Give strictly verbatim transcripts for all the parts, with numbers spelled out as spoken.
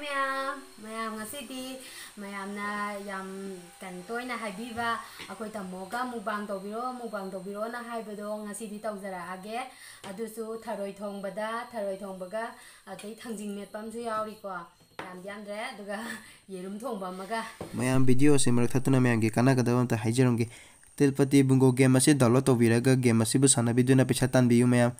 ꯃꯌꯥꯝ ꯃꯌꯥꯝ ꯉꯁꯤꯗꯤ ꯃꯌꯥꯝꯅ ꯌꯥꯝ ꯀꯩꯅꯣ ꯇꯣꯏꯅ ꯍꯥꯏꯕꯤꯕ, ꯑꯩꯈꯣꯏ ꯇꯥꯃꯣꯒ ꯃꯨꯛꯕꯥꯡ ꯇꯧꯕꯤꯔꯣ, ꯃꯨꯛꯕꯥꯡ ꯇꯧꯕꯤꯔꯣꯅ ꯍꯥꯏꯕꯗꯣ ꯉꯁꯤꯗꯤ ꯇꯧꯖꯔꯛꯑꯒꯦ꯫ ꯑꯗꯨꯁꯨ ꯊꯔꯣꯏ ꯊꯣꯡꯕꯗ, ꯊꯔꯣꯏ ꯊꯣꯡꯕꯒ ꯑꯗꯩ ꯊꯥꯡꯖꯤꯡ ꯃꯦꯠꯄ ꯑꯃꯁꯨ ꯌꯥꯎꯔꯤꯀꯣ, ꯌꯥꯝꯗꯤ ꯌꯥꯝꯗ꯭ꯔꯦ꯫ ꯑꯗꯨꯒ ꯌꯦꯔꯨꯝ ꯊꯣꯡꯕ ꯑꯃꯒ꯫ ꯃꯌꯥꯝ, ꯚꯤꯗꯤꯑꯣ ꯑꯁꯤ ꯃꯔꯛ ꯊꯠꯇꯨꯅ ꯃꯌꯥꯝꯒꯤ ꯀꯥꯟꯅꯒꯗꯕ ꯑꯝꯇ ꯍꯥꯏꯖꯔꯝꯒꯦ꯫ ꯇꯤꯜꯄꯇꯤ ꯕꯤꯡꯒꯣ ꯒꯦꯝ ꯑꯁꯤ ꯗꯥꯎꯟꯂꯣꯗ ꯇꯧꯕꯤꯔꯒ ꯒꯦꯝ ꯑꯁꯤꯕꯨ ꯁꯥꯟꯅꯕꯤꯗꯨꯅ ꯄꯩꯁꯥ ꯇꯥꯟꯕꯤꯌꯨ ꯃꯌꯥꯝ꯫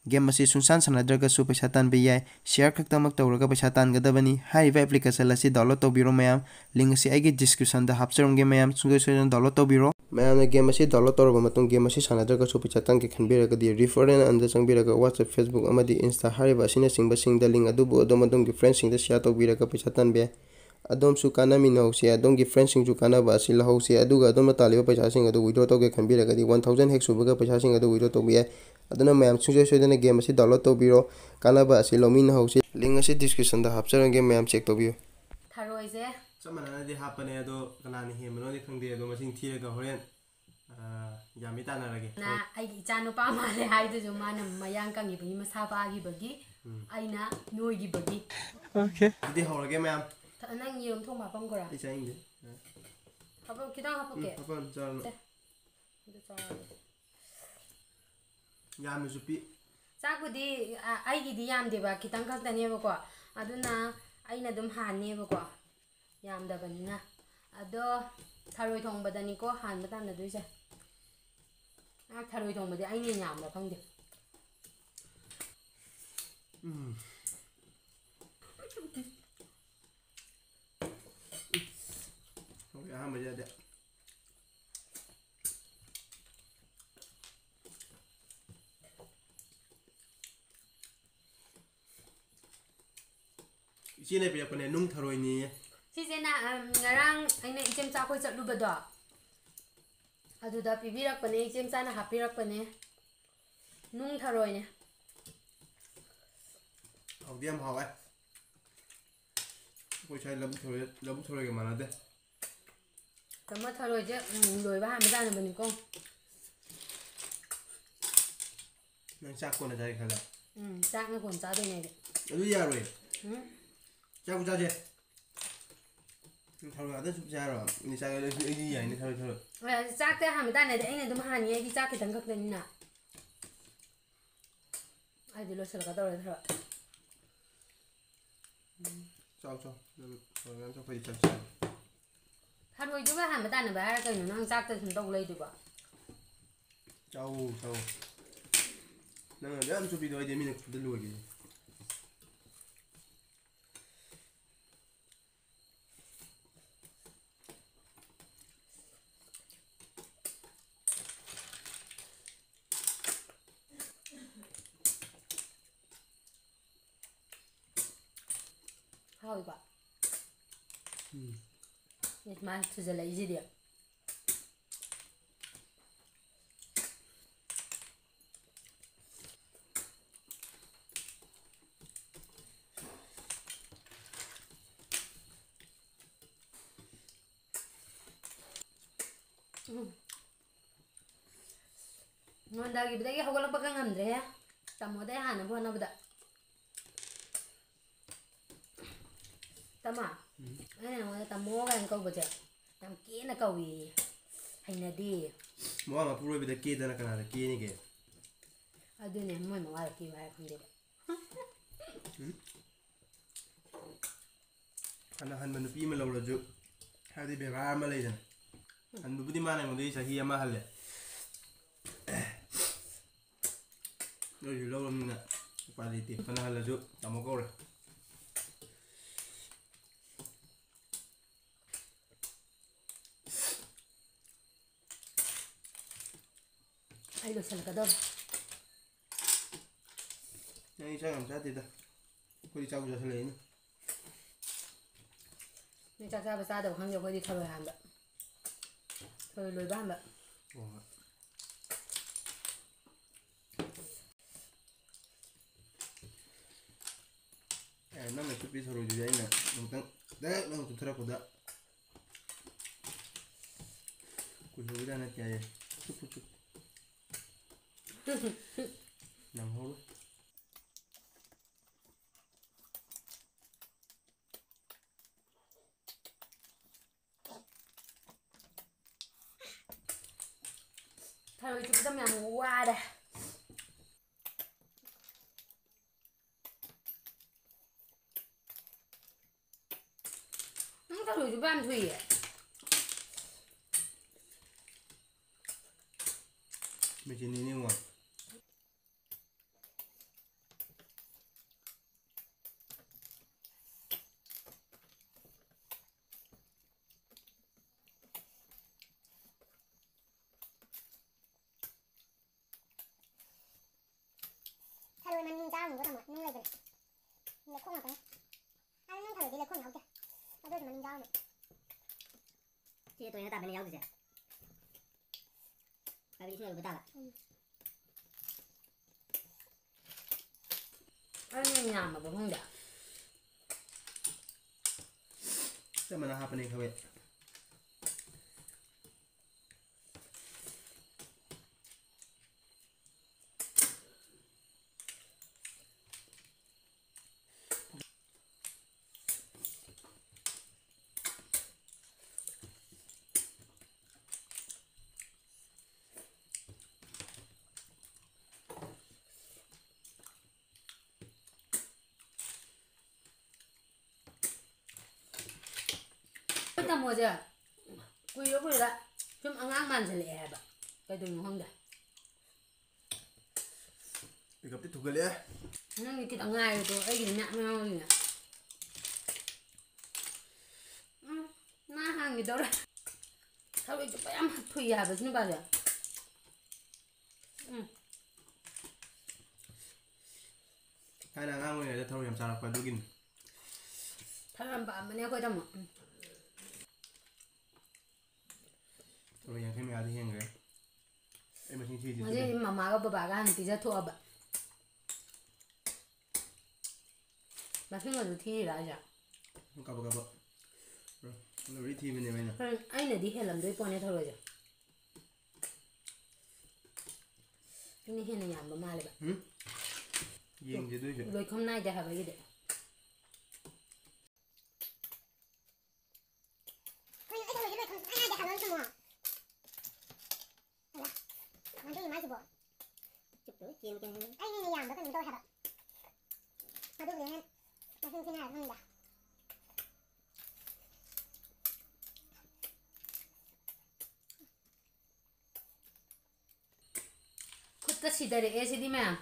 ꯒꯦꯝ ꯑꯁꯤ ꯁꯨꯡꯁꯥꯟ ꯁꯥꯟꯅꯗ꯭ꯔꯒꯁꯨ ꯄꯩꯁꯥ ꯇꯥꯟꯕ ꯌꯥꯏ꯫ ꯁꯤꯌꯥꯔ ꯈꯛꯇꯃꯛ ꯇꯧꯔꯒ ꯄꯩꯁꯥ ꯇꯥꯟꯒꯗꯕꯅꯤ꯫ ꯍꯥꯏꯔꯤꯕ ꯑꯦꯄ꯭ꯂꯤꯀꯦꯁꯟ ꯑꯁꯤ ꯗꯥꯎꯟꯂꯣꯗ ꯇꯧꯕꯤꯔꯣ ꯃꯌꯥꯝ꯫ ꯂꯤꯡ ꯑꯁꯤ ꯑꯩꯒꯤ ꯗꯤꯁꯀ꯭ꯔꯤꯞꯁꯟꯗ ꯍꯥꯞꯆꯔꯝꯒꯦ ꯃꯌꯥꯝ, ꯁꯨꯡꯁꯣꯏ ꯁꯣꯏꯗꯅ ꯗꯥꯎꯟꯂꯣꯗ ꯇꯧꯕꯤꯔꯣ꯫ ꯃꯌꯥꯝꯅ ꯒꯦꯝ ꯑꯁꯤ ꯗꯥꯎꯟꯂꯣꯗ ꯇꯧꯔꯕ ꯃꯇꯨꯡ ꯒꯦꯝ ꯑꯁꯤ ꯁꯥꯟꯅꯗ꯭ꯔꯒꯁꯨ ꯄꯩꯁꯥ ꯇꯥꯟꯒꯦ ꯈꯟꯕꯤꯔꯒꯗꯤ ꯔꯤꯐꯔꯦꯟ ꯑꯟꯗ ꯆꯪꯕꯤꯔꯒ WhatsApp, Facebook ꯑꯃꯗꯤ Insta ꯍꯥꯏꯔꯤꯕ ꯑꯁꯤꯅꯆꯤꯡꯕꯁꯤꯡꯗ ꯂꯤꯡ ꯑꯗꯨꯕꯨ ꯑꯗꯣꯝ ꯑꯗꯣꯝꯒꯤ ꯐ꯭ꯔꯦꯟꯁꯤꯡꯗ ꯁꯤꯌꯥꯔ ꯇꯧꯕꯤꯔꯒ ꯄꯩꯁꯥ ꯇꯥꯟꯕ ꯌꯥꯏ꯫ ꯑꯗꯣꯝꯁꯨ ꯀꯥꯟꯅꯃꯤꯟꯅꯍꯧꯁꯤ, ꯑꯗꯣꯝꯒꯤ ꯐ꯭ꯔꯦꯟꯁꯤꯡꯁꯨ ꯀꯥꯟꯅꯕ ꯑꯁꯤ ꯂꯧꯍꯧꯁꯤ, ꯑꯗꯨꯒ ꯑꯗꯣꯝꯅ ꯇꯥꯜꯂꯤꯕ ꯄꯩꯁꯥꯁꯤꯡ ꯑꯗꯨ ꯋꯤꯗ꯭ꯔꯣ ꯇꯧꯒꯦ ꯈꯟꯕꯤꯔꯒꯗꯤ ꯋꯥꯟ ꯊꯥꯎꯖꯟ ꯍꯦꯛ ꯁꯨꯕꯒ ꯄꯩꯁꯥꯁꯤꯡ ꯑꯗꯨ ꯋꯤꯗ꯭ꯔꯣ ꯇꯧꯕ ꯌꯥꯏ꯫ ꯑꯗꯨꯅ ꯃꯌꯥꯝ ꯁꯨꯡꯁꯣꯏ ꯁꯣꯏꯗꯅ ꯒꯦꯝ ꯑꯁꯤ ꯗꯥꯎꯟꯂꯣꯗ ꯇꯧꯕꯤꯔꯣ, ꯀꯥꯟꯅꯕ ꯑꯁꯤ ꯂꯧꯃꯤꯟꯅꯍꯧꯁꯤ꯫ ꯂꯤꯡ ꯑꯁꯤ ꯗꯤꯁꯀ꯭ꯔꯤꯞꯁꯟꯗ ꯍꯥꯞꯆꯔꯝꯒꯦ, ꯃꯌꯥꯝ ꯆꯦꯛ ꯇꯧꯕꯤꯌꯨ꯫ ꯊꯔꯣꯏꯁꯦ ꯆꯞ ꯃꯥꯟꯅꯅꯗꯤ ꯍꯥꯞꯄꯅꯦ, ꯑꯗꯣ ꯀꯅꯥꯅ ꯍꯦꯟꯕꯅꯣꯗꯤ ꯈꯪꯗꯦ, ꯑꯗꯣ ꯃꯁꯤꯡ ꯊꯤꯔꯒ ꯍꯣꯔꯦꯟ, ꯑ, ꯌꯥꯝꯃꯤ ꯇꯥꯟꯅꯔꯒꯦ꯫ ꯅ ꯑꯩꯒꯤ ꯏꯆꯥ ꯅꯨꯄꯥ ꯃꯥꯜꯂꯦ ꯍꯥꯏꯗꯨꯁꯨ ꯃꯥꯅ ꯃꯌꯥꯡ ꯀꯪꯉꯤꯕꯒꯤ, ꯃꯁꯥ ꯄꯥꯈꯤꯕꯒꯤ, ꯎꯝ꯫ ꯑꯩꯅ ꯅꯣꯏꯈꯤꯕꯒꯤ꯫ ꯑꯣꯀꯦ꯫ ꯑꯗꯨꯗꯤ ꯍꯧꯔꯒꯦ ꯃꯌꯥꯝ꯫ ꯊ-, ꯅꯪ ꯌꯦꯔꯨꯝ ꯊꯣꯡꯕ ꯍꯥꯞꯄꯝꯈꯣꯔꯥ? ꯑꯩ ꯆꯥꯅꯤꯡꯗꯦ꯫ ꯍꯥꯞꯄ-, ꯈꯤꯇꯪ ꯍꯥꯞꯄꯛꯀꯦ꯫ ꯎꯝ, ꯍꯥꯞꯄꯛꯑꯅꯨ, ꯆꯥꯔꯅꯨ꯫ ꯁꯦ, ꯑꯗꯨ ꯆꯥꯔꯒꯦ꯫ ꯌꯥꯝꯅꯁꯨ ꯄꯤ꯫ ꯆꯥꯛꯄꯨꯗꯤ, ꯑ, ꯑꯩꯒꯤꯗꯤ ꯌꯥꯝꯗꯦꯕ, ꯈꯤꯇꯪ ꯈꯛꯇꯅꯦꯕꯀꯣ, ꯑꯗꯨꯅ ꯑꯩꯅ ꯑꯗꯨꯝ ꯍꯥꯟꯅꯦꯕꯀꯣ, ꯌꯥꯝꯗꯕꯅꯤꯅ꯫ ꯑꯗꯣ ꯊꯔꯣꯏ ꯊꯣꯡꯕꯗꯅꯤꯀꯣ ꯍꯥꯟꯕ ꯇꯥꯟꯅꯗꯣꯏꯁꯦ꯫ ꯑ, ꯊꯔꯣꯏ ꯊꯣꯡꯕꯗꯤ ꯑꯩꯅ ꯍꯦꯟꯅ ꯌꯥꯝꯕ꯭ꯔꯥ ꯈꯪꯗꯦ꯫ ꯎꯝ꯫ ꯍꯧꯖꯤꯛ ꯑꯍꯥꯟꯕ ꯌꯥꯗꯦ꯫ ꯏꯆꯦꯅ ꯄꯤꯔꯛꯄꯅꯦ, ꯅꯨꯡ ꯊꯔꯣꯏꯅꯦꯌꯦ꯫ ꯁꯤꯁꯦ ꯅ-, ꯑꯝ, ꯉꯔꯥꯡ ꯑꯩꯅ ꯏꯆꯦꯝꯆꯥ ꯈꯣꯏ ꯆꯠꯂꯨꯕꯗꯣ, ꯑꯗꯨꯗ ꯄꯤꯕꯤꯔꯛꯄꯅꯦ, ꯏꯆꯦꯝꯆꯥꯅ ꯍꯥꯞꯄꯤꯔꯛꯄꯅꯦ꯫ ꯅꯨꯡ ꯊꯔꯣꯏꯅꯦ꯫ ꯍꯥꯎꯗꯤ ꯌꯥꯝ ꯍꯥꯎꯋꯦ꯫ ꯑꯩꯈꯣꯏ ꯁ꯭ꯋꯥꯏ ꯂꯧꯕꯨꯛ ꯊꯔꯣꯏ, ꯂꯧꯕꯨꯛ ꯊꯔꯣꯏꯒ ꯃꯥꯟꯅꯗꯦ꯫ ꯇꯥꯃꯣ, ꯊꯔꯣꯏꯁꯦ, ꯎꯝ, ꯂꯣꯏꯕ ꯍꯥꯟꯕ ꯇꯥꯟꯅꯕꯅꯤꯀꯣ꯫ ꯅꯪ ꯆꯥꯛ ꯀꯣꯟꯅ ꯆꯥꯒꯦ ꯈꯜꯂꯦ? ꯎꯝ, ꯆꯥꯛꯅ ꯀꯣꯟꯅ ꯆꯥꯗꯣꯏꯅꯦ ꯑꯩꯗꯤ꯫ ꯑꯗꯨ ꯌꯥꯔꯣꯏ꯫ ꯎꯝ꯫ ꯆꯥꯛ ꯆꯥꯁꯦ꯫ ꯅꯪ ꯊꯔꯣꯏ ꯉꯥꯛꯇ ꯆꯨꯞꯁꯦ ꯍꯥꯏꯔꯣ? ꯅꯤꯁꯥꯒ ꯑꯩꯁꯨ, ꯑꯩꯗꯤ ꯌꯥꯏꯅꯦ ꯊꯔꯣꯏ, ꯊꯔꯣꯏ꯫ ꯍꯣꯏ, ꯑꯗꯨ ꯆꯥꯛꯇ ꯑꯍꯥꯟꯕ ꯇꯥꯟꯅꯗꯤ ꯑꯩꯅ ꯑꯗꯨꯝ ꯍꯥꯟꯅꯤ, ꯑꯩꯗꯤ ꯆꯥꯛ ꯈꯤꯇꯪ ꯈꯛꯇꯅꯤꯅ꯫ ꯑꯩꯗꯤ ꯂꯣꯏꯁꯤꯜꯂꯛꯀꯗꯧꯔꯦ ꯊꯔꯣꯏ꯫ ꯆꯥꯎ, ꯆꯥꯎ꯫ ꯅꯪ ꯊꯔꯣꯏ ꯃꯌꯥꯝ ꯆꯥꯎ, ꯑꯩꯈꯣꯏꯗꯤ ꯆꯥꯛ ꯆꯥꯔꯦ꯫ ꯊꯔꯣꯏꯗꯨꯒ ꯑꯍꯥꯟꯕ ꯇꯥꯟꯅꯕ ꯍꯥꯏꯔ ꯀꯩꯅꯣ? ꯅꯪ ꯆꯥꯛꯇ ꯁꯨꯝ ꯇꯧ ꯂꯩꯗꯨꯕꯣ? ꯆꯥꯎ, ꯆꯥꯎ꯫ ꯅꯪꯅ ꯑꯗꯨ ꯌꯥꯝ ꯆꯨꯞꯄꯤꯗꯣ ꯑꯩꯗꯤ ꯃꯤꯅ ꯈꯨꯠꯇ ꯂꯣꯏꯒꯦ꯫ ꯍꯥꯎꯏꯀꯣ? ꯎꯝ꯫ ꯏꯁ, ꯃꯥꯅ ꯊꯨꯖꯜꯂꯛꯏꯁꯤꯗꯤ꯫ ꯎꯝ꯫ ꯅꯣꯟꯊꯈꯤꯕꯗꯒꯤ ꯍꯧꯒꯠꯂꯛꯄꯒ ꯉꯝꯗ꯭ꯔꯦꯍꯦ꯫ ꯇꯥꯃꯣꯗꯩ ꯍꯥꯟꯅꯕ ꯍꯣꯠꯅꯕꯗ꯫ ꯇꯥꯃꯣ, ꯎꯝ꯫ ꯑꯩꯅ ꯅꯉꯣꯟꯗ ꯇꯥꯃꯣ ꯀꯥꯏꯅ ꯀꯧꯕꯁꯦ ꯌꯥꯝ ꯀꯦꯅ ꯀꯧꯏꯌꯦ꯫ ꯍꯩꯅꯗꯦꯌꯦ꯫ ꯃꯋꯥ ꯃꯄꯨꯔꯣꯏꯕꯗ ꯀꯦꯗꯅ ꯀꯅꯥꯗ ꯀꯦꯅꯤꯒꯦ? ꯑꯗꯨꯅꯦ, ꯃꯣꯏ ꯃꯋꯥꯗ ꯀꯦꯕ ꯍꯥꯏꯔ ꯈꯪꯗꯦꯕ꯫ ꯎꯝ꯫ ꯐꯅ ꯍꯟꯕ ꯅꯨꯄꯤ ꯑꯃ ꯂꯧꯔꯁꯨ, ꯍꯥꯏꯕꯗꯤ ꯕꯦꯕꯥꯔ ꯑꯃ ꯂꯩꯗꯅ꯫ ꯍꯟꯕꯕꯨꯗꯤ ꯃꯥꯅ ꯑꯩꯉꯣꯟꯗꯒꯤ ꯆꯍꯤ ꯑꯃ ꯍꯜꯂꯦ꯫ ꯑꯗꯨ ꯑꯣꯏꯁꯨ ꯂꯧꯔꯕꯅꯤꯅ ꯎꯄꯥꯏ ꯂꯩꯇꯦ꯫ ꯐꯅ ꯍꯜꯂꯁꯨ ꯇꯥꯃꯣ ꯀꯧꯔꯦ꯫ ꯑꯩ ꯂꯣꯏꯁꯤꯜꯂꯛꯀꯗꯧꯔꯦ꯫ ꯅꯪ ꯆꯥꯛ ꯌꯥꯝ ꯆꯥꯗꯦꯗ꯫ ꯑꯩꯈꯣꯏꯗꯤ ꯆꯥꯛ ꯆꯥꯁꯤꯜꯂꯛꯏꯅ꯫ ꯅꯣꯏ ꯆꯥꯛ ꯆꯥꯕ ꯆꯥꯗꯕ ꯈꯪꯗꯦ, ꯑꯩꯈꯣꯏꯗꯤ ꯊꯔꯣꯏ ꯍꯥꯟꯕ꯫ ꯊꯔꯣꯏ ꯂꯣꯏꯕ ꯍꯥꯟꯕ꯫ ꯍꯣꯏ, ꯍꯣꯏ꯫ ꯑꯦ, ꯅꯪꯅ ꯆꯨꯞꯄꯤ ꯊꯔꯣꯏꯗꯨꯗꯤ ꯑꯩꯅ ꯑꯃꯨꯛꯇꯪ ꯗꯥꯏꯔꯦꯛ ꯅꯪ ꯆꯨꯞꯊꯔꯛꯄꯗ ꯀꯨꯏꯍꯧꯕꯖꯥꯠ ꯅꯠꯇꯦ ꯍꯥꯏꯌꯦ꯫ ꯆꯨꯞꯄꯨ, ꯆꯨꯞꯄꯨ꯫ ꯅꯪꯍꯧꯔꯣꯏ꯫ ꯆꯨꯞꯄꯗ ꯌꯥꯝ ꯋꯥꯔꯦ꯫ ꯅꯪ ꯊꯔꯣꯏꯁꯨ ꯌꯥꯝ ꯊꯨꯏꯌꯦ꯫ ꯃꯦꯆꯤꯟꯅꯤꯅꯦ ꯌꯦꯡꯉꯣ꯫ ꯊꯔꯣꯏ ꯃꯅꯤꯡ ꯆꯥꯔꯨꯅꯨꯀꯣ, ꯇꯥꯃꯣ꯫ ꯅꯨꯡ ꯂꯩꯕꯅꯦ꯫ ꯂꯩꯈꯣꯡ ꯉꯥꯛꯇꯅꯦ꯫ ꯑꯗꯨ ꯅꯪ ꯊꯔꯣꯏꯗꯤ ꯂꯩꯈꯣꯡ ꯌꯥꯎꯗꯦ꯫ ꯑꯗꯨ ꯑꯣꯏꯔꯁꯨ ꯃꯅꯤꯡ ꯆꯥꯔꯨꯅꯨ꯫ ꯁꯤ ꯇꯣꯏꯅ ꯇꯥꯕꯅꯦ ꯌꯥꯎꯗꯣꯏꯁꯦ꯫ ꯍꯥꯏꯕꯗꯤ ꯏꯁꯤꯡ ꯑꯔꯨꯕ ꯇꯥꯕ꯫ ꯎꯝ꯫ ꯑꯅꯤ ꯌꯥꯝꯃꯕ ꯈꯪꯗꯦ꯫ ꯆꯞ ꯃꯥꯟꯅ ꯍꯥꯞꯄꯅꯦ ꯈꯪꯉꯦ꯫ ꯑꯩꯈꯣꯏ ꯇꯥꯃꯣꯁꯦ ꯀꯨꯏꯔ ꯀꯨꯏꯔ ꯁꯨꯝ ꯑꯉꯥꯡ ꯃꯥꯟꯁꯤꯜꯂꯛꯑꯦ ꯍꯥꯏꯕ꯫ ꯀꯩꯗꯧꯅꯣ ꯈꯪꯗꯦ꯫ ꯄꯤꯀꯞꯇꯤ ꯊꯨꯒꯠꯂꯛꯑꯦ꯫ ꯅꯪꯗꯤ ꯈꯤꯇꯪ ꯉꯥꯏꯔꯦꯗꯣ, ꯑꯩꯒꯤꯗꯤ ꯃꯌꯥꯝ ꯌꯥꯎꯔꯤꯅꯦ꯫ ꯎꯝ, ꯃꯥ ꯍꯥꯟꯈꯤꯗꯧꯔꯦ꯫ ꯊꯔꯣꯏ ꯆꯨꯞꯄ ꯌꯥꯝ ꯊꯨꯏ ꯍꯥꯏꯕ ꯁꯤ ꯅꯨꯄꯥꯁꯦ꯫ ꯎꯝ꯫ ꯊꯥꯏꯅ ꯑꯉꯥꯡ ꯑꯣꯏꯔꯤꯉꯩꯗ ꯊꯔꯣꯏ ꯌꯥꯝ ꯆꯥꯔꯛꯄ ꯑꯗꯨꯒꯤꯅꯤ꯫ ꯊꯔꯣꯏ ꯌꯥꯝ ꯄꯥꯝꯕꯅꯦ ꯑꯩꯈꯣꯏ ꯇꯥꯃꯣ꯫ ꯎꯝ꯫ ꯊꯔꯣꯏ ꯌꯥꯡꯈꯩ ꯃꯌꯥꯗꯤ ꯍꯦꯟꯈ꯭ꯔꯦ꯫ ꯑꯩ ꯃꯁꯤꯡ ꯊꯤꯗ꯭ꯔꯤ꯫ ꯉꯁꯤꯗꯤ ꯃꯃꯥꯒ ꯕꯕꯥꯒ ꯍꯥꯟꯅ ꯄꯤꯖꯊꯣꯛꯑꯕ꯫ ꯃꯁꯤꯡ ꯑꯗꯨ ꯊꯤꯔꯤꯔꯥ ꯍꯥꯏꯁꯦ? ꯀꯥꯕꯛ ꯀꯥꯕꯛ꯫ ꯂꯣꯏ ꯊꯤꯕꯅꯦꯕ ꯑꯩꯅ꯫ ꯍꯣꯏ, ꯑꯩꯅꯗꯤ ꯍꯦꯜꯂꯝꯗꯣꯏ ꯄꯣꯠꯅꯦ ꯊꯔꯣꯏꯁꯦ꯫ ꯑꯩꯅ ꯍꯦꯟꯅ ꯌꯥꯝꯕ ꯃꯥꯜꯂꯦꯕ꯫ ꯎꯝ? ꯌꯦꯡꯁꯦ ꯑꯗꯨꯏꯁꯨ꯫ ꯂꯣꯏꯈꯝ ꯅꯥꯏꯗꯦ ꯍꯥꯏꯕꯒꯤꯗꯤ꯫ ꯀꯩꯅꯣ, ꯑꯩ ꯊꯔꯣꯏꯁꯦ ꯂꯣꯏꯈꯝ ꯁꯨꯡꯅꯥꯏ ꯅꯥꯏꯗꯦ ꯍꯥꯏꯕ ꯅꯪ ꯊꯝꯃꯣ꯫ ꯑꯌꯥ꯫ ꯍꯦꯛꯇ ꯁꯤꯗꯔꯛꯑꯦ ꯁꯤꯗꯤ ꯃꯌꯥꯝ꯫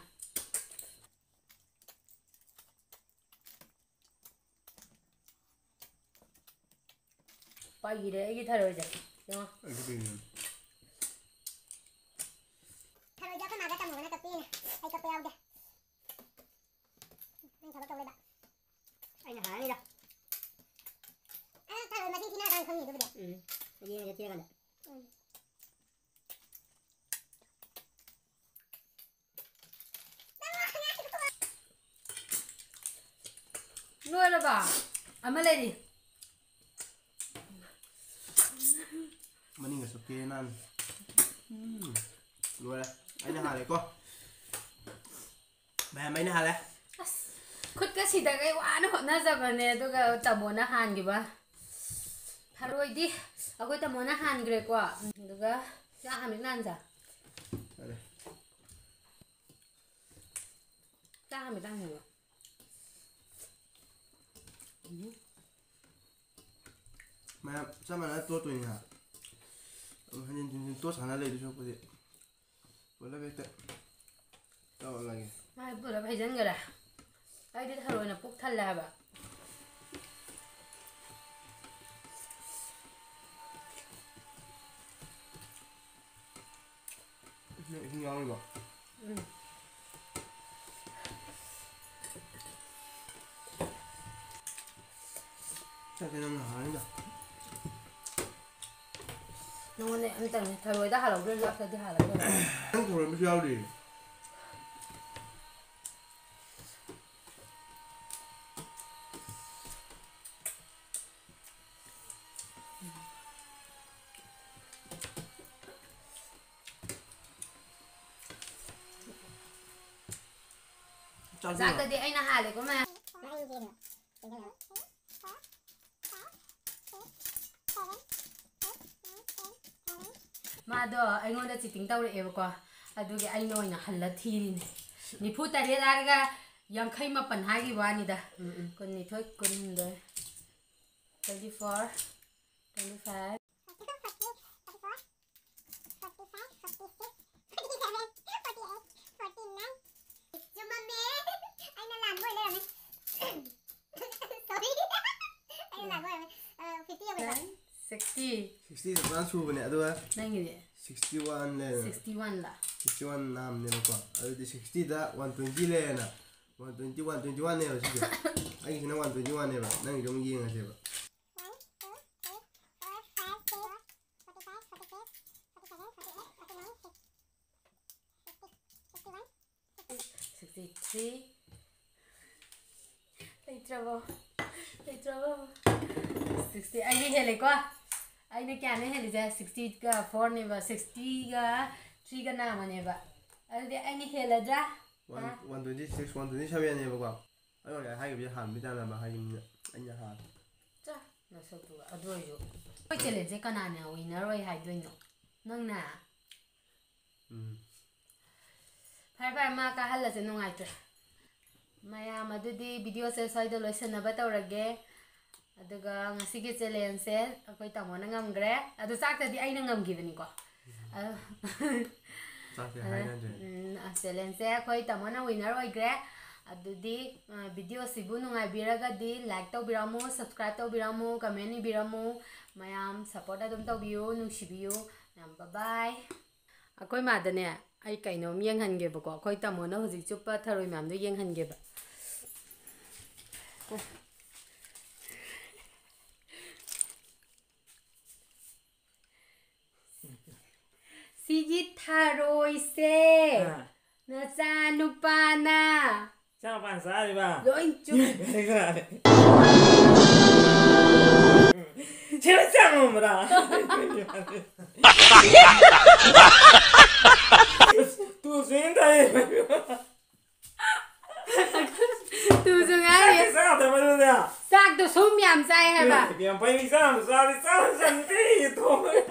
ꯄꯥꯏꯈꯤꯔꯦ ꯑꯩꯒꯤ ꯊꯔꯣꯏꯁꯦ꯫ ꯌꯦꯡꯉꯣ꯫ ꯑꯩꯁꯨ ꯄꯤꯅꯤꯡꯉꯦ꯫ ꯊꯔꯣꯏꯁꯦ ꯑꯩꯈꯣꯏ ꯃꯥꯒ ꯇꯝꯃꯨꯕꯅ ꯀꯛꯄꯤꯔꯤꯅꯦ꯫ ꯑꯩ ꯀꯛꯄ ꯌꯥꯎꯗꯦ꯫ ꯅꯪ ꯊꯕꯛ ꯇꯧ ꯂꯩꯕ꯫ ꯑꯩꯅ ꯍꯥꯏꯔꯤꯗ꯫ ꯑ, ꯊꯔꯣꯏ ꯃꯁꯤꯡ ꯊꯤꯅꯔꯀꯥꯟꯗ ꯈꯪꯅꯤ ꯑꯗꯨꯕꯨꯗꯤ꯫ ꯎꯝ꯫ ꯌꯦꯡꯉꯁꯦ ꯊꯤꯔꯀꯥꯟꯗ꯫ ꯎꯝ꯫ ꯂꯣꯏꯔꯕ? ꯑꯃ ꯂꯩꯔꯤ꯫ ꯃꯅꯤꯡꯒ ꯆꯨꯞꯀꯦ ꯅꯥꯟ꯫ ꯎꯝ꯫ ꯂꯣꯏꯔꯦ꯫ ꯑꯩꯅ ꯍꯥꯜꯂꯦꯀꯣ꯫ ꯃꯌꯥꯝ ꯑꯩꯅ ꯍꯥꯜꯂꯦ꯫ ꯑꯁ, ꯈꯨꯠꯀ ꯁꯤꯗꯈꯩ ꯋꯥꯅ ꯍꯣꯠꯅꯖꯕꯅꯦ, ꯑꯗꯨꯒ ꯇꯥꯃꯣꯅ ꯍꯥꯟꯈꯤꯕ꯫ ꯊꯔꯣꯏꯗꯤ ꯑꯩꯈꯣꯏ ꯇꯥꯃꯣꯅ ꯍꯥꯟꯈ꯭ꯔꯦꯀꯣ꯫ ꯑꯗꯨꯒ ꯆꯥꯛ ꯍꯥꯟꯕꯤ ꯅꯥꯟꯖ꯫ ꯐꯔꯦ꯫ ꯆꯥꯛ ꯍꯥꯟꯕꯤ ꯇꯥꯡꯉꯦꯕ꯫ ꯎꯝ꯫ ꯃꯌꯥꯝ ꯆꯞ ꯃꯥꯟꯅꯅ ꯇꯣꯠꯇꯣꯏꯅꯤ ꯍꯥ꯫ ꯑꯗꯨꯝ ꯍꯟꯖꯤꯟ ꯍꯟꯖꯤꯟ ꯇꯣꯠ ꯁꯥꯟꯅ ꯂꯩꯗꯣꯏ ꯁꯔꯨꯛꯄꯨꯗꯤ ꯄꯨꯂꯞ ꯍꯦꯛꯇ ꯇꯧꯔꯂꯒꯦ꯫ ꯃꯥꯏ ꯄꯨꯂꯞ ꯍꯩꯖꯤꯟꯈꯔꯦ꯫ ꯑꯩꯗꯤ ꯊꯔꯣꯏꯅ ꯄꯨꯛ ꯊꯜꯂꯦ ꯍꯥꯏꯕ꯫ ꯏꯁꯤꯡ ꯌꯥꯎꯔꯤꯕꯣ? ꯎꯝ꯫ ꯆꯥꯛꯁꯦ ꯅꯪꯅ ꯍꯥꯟꯅꯤꯗ꯫ ꯅꯉꯣꯟꯗ ꯑꯝꯇꯪꯅꯦ ꯊꯔꯣꯏꯗ ꯍꯥꯜꯍꯧꯗ꯭ꯔꯁꯨ ꯆꯥꯛꯇꯗꯤ ꯍꯥꯜꯍꯧꯗꯕ꯫ ꯅꯪ ꯊꯣꯡꯉꯝꯕꯁꯨ ꯌꯥꯎꯔꯤ꯫ ꯆꯥꯛꯇꯣ ꯆꯥꯛꯇꯗꯤ ꯑꯩꯅ ꯍꯥꯜꯂꯦꯀꯣ ꯃꯌꯥꯝ꯫ ꯃꯥꯗꯣ ꯑꯩꯉꯣꯟꯗ ꯆꯤꯇꯤꯡ ꯇꯧꯔꯛꯑꯦꯕꯀꯣ, ꯑꯗꯨꯒꯤ ꯑꯩꯅ ꯑꯣꯏꯅ ꯍꯜꯂ ꯊꯤꯔꯤꯅꯦ꯫ ꯅꯤꯐꯨ ꯇꯔꯦꯠ ꯍꯥꯏꯔꯒ ꯌꯥꯡꯈꯩ ꯃꯥꯄꯟ ꯍꯥꯏꯈꯤꯕ ꯋꯥꯅꯤꯗ꯫ ꯎꯝ, ꯎꯝ꯫ ꯀꯨꯟꯅꯤꯊꯣꯏ, ꯀꯨꯟꯍꯨꯝꯗꯣꯏ, twenty four, twenty five꯫ ꯆꯨꯝꯃꯝꯃꯦ꯫ ꯑꯩꯅ ꯂꯥꯟꯕ ꯑꯣꯏ ꯂꯩꯔꯝꯃꯦ꯫ Sorry꯫ ꯑꯩꯅ ꯂꯥꯟꯕ ꯑꯣꯏꯔꯝꯃꯦ꯫ ꯑ, fifty ꯌꯧꯔꯦꯕ꯫ Sixty꯫ Sixty ꯆꯞ ꯆꯥꯅ ꯁꯨꯕꯅꯦ꯫ ꯑꯗꯨꯒ ꯅꯪꯒꯤꯗꯤ? Sixty one ꯂꯩꯔꯦ꯫ Sixty one ꯂ? Sixty one ꯅꯥꯝꯅꯦꯕꯀꯣ꯫ ꯑꯗꯨꯗꯤ sixty ꯗ one twenty ꯂꯩꯔꯦꯅ꯫ One twenty, one twenty one ꯅꯦꯕ ꯁꯤꯁꯦ꯫ ꯑꯩꯒꯤꯁꯤꯅ one twenty one ꯅꯦꯕ꯫ ꯅꯪꯒꯤꯗꯣ ꯑꯃꯨꯛ ꯌꯦꯡꯉꯁꯦꯕ꯫ One, two, three, four, five, six, forty five, forty six, forty seven, forty eight, forty nine, fifty, fifty one, sixty three꯫ ꯂꯩꯇ꯭ꯔꯕꯣ? ꯂꯩꯇ꯭ꯔꯕꯣ? Sixty꯫ ꯑꯩꯅ ꯍꯦꯜꯂꯦꯀꯣ? ꯑꯩꯅ ꯀꯌꯥꯅꯣ ꯍꯦꯜꯂꯤꯁꯦ? Sixty ꯒ four ꯅꯦꯕ, sixty ꯒ three ꯒ ꯅꯥꯝꯃꯅꯦꯕ꯫ ꯑꯗꯨꯗꯤ ꯑꯩꯅ ꯍꯦꯜꯂꯗ꯭ꯔꯥ? One, ꯍꯥ? One twenty six, one twenty seven ꯅꯦꯕꯀꯣ꯫ ꯑꯩ ꯑꯣꯏꯅ ꯍꯥꯏꯈꯤꯕꯁꯦ ꯍꯥꯟꯕꯤ ꯇꯥꯟꯅꯕ ꯍꯥꯏꯈꯤꯕꯅꯤꯅ ꯑꯩꯅ ꯍꯥꯟ ꯆꯥ, ꯅꯁꯛꯇꯨꯒ꯫ ꯑꯗꯨ ꯑꯣꯏꯔꯁꯨ ꯑꯩꯈꯣꯏ challenge ꯁꯦ ꯀꯅꯥꯅ winner ꯑꯣꯏ ꯍꯥꯏꯗꯣꯏꯅꯣ? ꯅꯪꯅ? ꯎꯝ꯫ ꯐꯔꯦ, ꯐꯔꯦ, ꯃꯥ ꯀꯥꯍꯜꯂꯁꯦ, ꯅꯨꯡꯉꯥꯏꯇ꯭ꯔꯦ꯫ ꯃꯌꯥꯝ, ꯑꯗꯨꯗꯤ video ꯁꯦ ꯁ꯭ꯋꯥꯏꯗ ꯂꯣꯏꯁꯤꯟꯅꯕ ꯇꯧꯔꯒꯦ꯫ ꯑꯗꯨꯒ ꯉꯁꯤꯒꯤ challenge ꯁꯦ ꯑꯩꯈꯣꯏ ꯇꯥꯃꯣꯅ ꯉꯝꯈ꯭ꯔꯦ꯫ ꯑꯗꯨ ꯆꯥꯛꯇꯗꯤ ꯑꯩꯅ ꯉꯝꯈꯤꯕꯅꯤꯀꯣ꯫ ꯑꯗꯨ ꯆꯥꯛꯇꯤ ꯍꯥꯏꯅꯗ꯭ꯔꯦ꯫ ꯎꯝ, challenge ꯁꯦ ꯑꯩꯈꯣꯏ ꯇꯥꯃꯣꯅ winner ꯑꯣꯏꯈ꯭ꯔꯦ꯫ ꯑꯗꯨꯗꯤ, ꯑ, video ꯁꯤꯕꯨ ꯅꯨꯡꯉꯥꯏꯕꯤꯔꯒꯗꯤ like ꯇꯧꯕꯤꯔꯝꯃꯨ, subscribe ꯇꯧꯕꯤꯔꯝꯃꯨ, comment ꯏꯕꯤꯔꯝꯃꯨ꯫ ꯃꯌꯥꯝ support ꯑꯗꯨꯝ ꯇꯧꯕꯤꯌꯨ, ꯅꯨꯡꯁꯤꯕꯤꯌꯨ꯫ ꯃꯌꯥꯝ bye bye꯫ ꯑꯩꯈꯣꯏ ꯃꯥꯗꯅꯦ ꯑꯩ ꯀꯩꯅꯣꯝ ꯌꯦꯡꯍꯟꯒꯦꯕꯀꯣ꯫ ꯑꯩꯈꯣꯏ ꯇꯥꯃꯣꯅ ꯍꯧꯖꯤꯛ ꯆꯨꯞꯄ ꯊꯔꯣꯏ ꯃꯌꯥꯝꯗꯣ ꯌꯦꯡꯍꯟꯒꯦꯕ꯫ ꯁꯤꯒꯤ ꯊꯔꯣꯏꯁꯦ ꯑꯥ꯫ ꯅꯆꯥ ꯅꯨꯄꯥꯅ ꯆꯥ ꯄꯥꯟ ꯆꯥꯔꯤꯕ? ꯂꯣꯏ ꯆꯨꯞ- ꯆꯥꯔꯦ꯫ ꯁꯤꯅ ꯆꯥꯉꯝꯕ꯭ꯔꯥ? ꯇꯨ ꯆꯨꯏꯅ ꯇꯥꯏ꯫ ꯇꯨꯁꯨ ꯉꯥꯏꯔꯦ꯫ ꯆꯥꯛꯇꯤ ꯆꯥꯗꯕ ꯑꯗꯨꯗ? ꯆꯥꯛꯇꯣ ꯁꯨꯝ ꯌꯥꯝ ꯆꯥꯏ ꯍꯥꯏꯕ꯫ ꯌꯥꯝ ꯐꯩ, ꯆꯥ ꯌꯥꯝ ꯆꯥꯔꯗꯤ ꯆꯥ ꯆꯟꯗꯦ ꯊꯣꯡꯉꯦ꯫